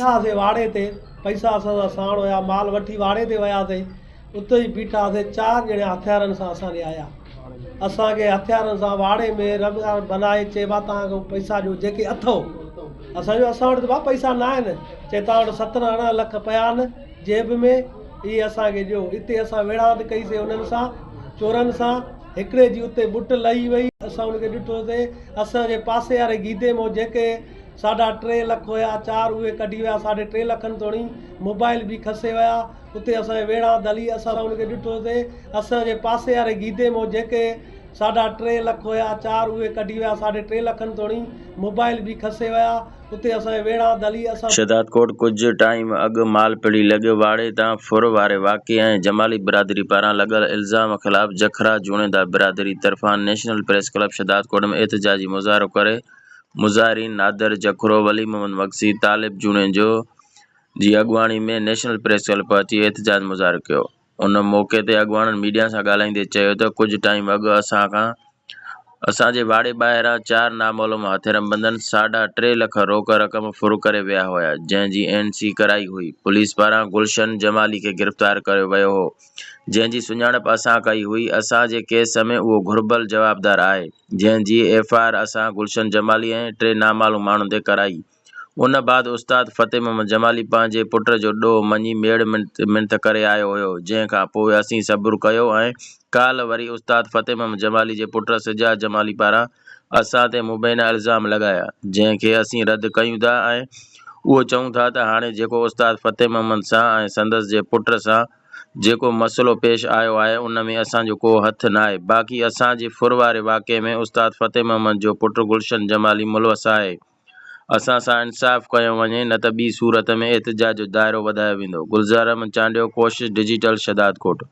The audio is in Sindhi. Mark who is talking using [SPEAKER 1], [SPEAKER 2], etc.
[SPEAKER 1] بيٺا هئاسي واڙي تي، پئسا اسان سان ساڻ هيا، مال وٺي واڙي تي وياسي، اتي ئي بيٺا هئاسي، چار ڄڻا هٿيارن سان اسان ڏي آيا، اسان کي هٿيارن سان واڙي ۾ رٻ بنائي چي ڀا توهان کي پئسا ڏيو جيڪي اٿو، اسان چيو اسان وٽ ته ڀا پئسا نه آهن، چي توهان وٽ سترهن ارڙهن لک پيا آهن جيب ۾ اهي اسان کي ڏيو، اتي اسان ويڙهاند ڪئي سي انهن سان چورن سان، هڪڙي جي اتي ٻٽ لهي وئي، اسان ان کي ڏٺو سي، اسان جي پاسي واري گيدي مان جيڪي ساڍا ٽي لک هيا چار اهي ڪڍي ويا ساڍي ٽي لکن توڻي موبائل به کسي ويا اتي اسان جي ويڙهاند هلي اسان ان کي ڏٺو سي اسان جي پاسي واري گيدي مان جيڪي ساڍا ٽي لک هيا چار اهي ڪڍي ويا ساڍي ٽي لکن توڻي موبائل به کسي ويا اتي اسان جي ويڙهاند هلي اسان.
[SPEAKER 2] شهدادڪوٽ، ڪجهه ٽائيم اڳ مال پڙي لڳ واڙي تان ڦر واري واقعي ۽ جمالي برادري پاران لڳل الزام خلاف جکرا جوڻيدا برادري طرفان نيشنل پريس ڪلب شهدادڪوٽ ۾ احتجاجي مظاهرو ڪري مظاهرين نادر جکرو، ولي محمد مگسي، طالب جوڻيجو جي اڳواڻي ۾ نيشنل پريس ڪلب پهچي احتجاج مظاهرو ڪيو. ان موقعي تي اڳواڻن ميڊيا سان ڳالهائيندي چيو ته ڪجهه ٽائيم اڳ اسان کان اسان جي واڙي ٻاهران چار نامعلوم هٿياربندن ساڍا ٽي لک روڪ رقم ڦر ڪري ويا هيا جنهن جي اين سي ڪرائي هئي پوليس پاران گلشن جمالي کي گرفتار ڪيو ويو هو جنهن جي سڃاڻپ اسان ڪئي هئي اسان جي ڪيس ۾ اهو گهربل جوابدار آهي. جنهن جي ايف I R اسان گلشن جمالي ۽ ٽي نامعلوم ماڻهن تي ڪرائي. ان بعد استاد فتح محمد جمالي پنهنجي پٽ جو ڏوهه مڃي ميڙ منٿ ڪري آيو هيو، جنهن کان پوء اسين صبر ڪيو ۽ ڪالهه وري استاد فتح محمد جمالي جي پٽ سجاد جمالي پاران اسان تي مبينا الزام لڳايا، جنهن کي اسين رد ڪيون ٿا ۽ اهو چئون ٿا ته هاڻي جيڪو استاد فتح محمد سان ۽ سندس جي پٽ سان جيڪو مسئلو پيش آيو آهي ان ۾ اسان جو ڪو هٿ ناهي باقي اسان جي ڦر واري واقعي ۾ استاد فتح محمد جو پٽ گلشن جمالي ملوث آهي اسان سان انصاف ڪيو وڃي نه ته ٻي صورت ۾ احتجاج جو دائرو وڌايو ويندو، گلزار احمد چانڊيو، ڪوشش ڊجيٽل شھدادڪوٽ.